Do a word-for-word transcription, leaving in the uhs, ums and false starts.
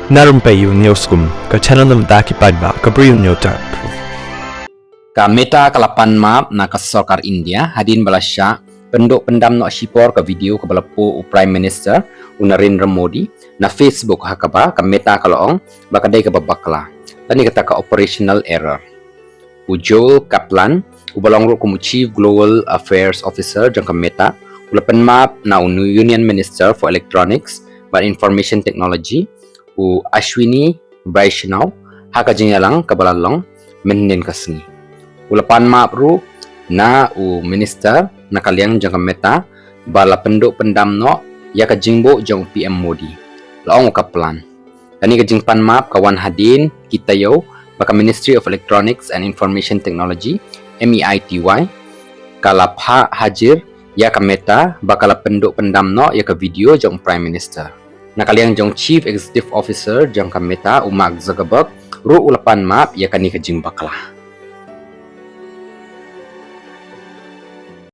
Na Rympei Ïew News Kum, ka channel na bynta ki paidbah ka Bri U Hynñiewtrep. Ka Meta ka la pan map na ka sorkar India hadien ba la shah pynduh pyndam noh shipor ka video kaba la poh u Prime Minister u Narendra Modi na Facebook, ha kaba ka Meta ka la ong ba ka dei kaba bakla. Kane kata ka operational error. U Joel Kaplan, uba long ruh kum u Chief Global Affairs Officer jong ka Meta, u la pan map na u Union Minister for Electronics bad Information Technology, u Ashwini Vaishnaw, ha ka jingïalang kaba la long mynhynnin ka sngi. U la pan map ruh na u Minister na ka liang jong ka Meta ba la pynduh pyndam noh ïa ka jingbuh jong u P M Modi, la ong u Kaplan. Kane ka jingpan map ka wan hadien ki taïew ba ka Ministry of Electronics and Information Technology, M E I T Y, ka la phah hajir ïa ka Meta ba ka la pynduh pyndam noh ïa ka video jong u Prime Minister. Na ka liang jong Chief Executive Officer jong ka Meta, u Mark Zuckerberg, ruh u la pan map ïa kane ka jingbakla.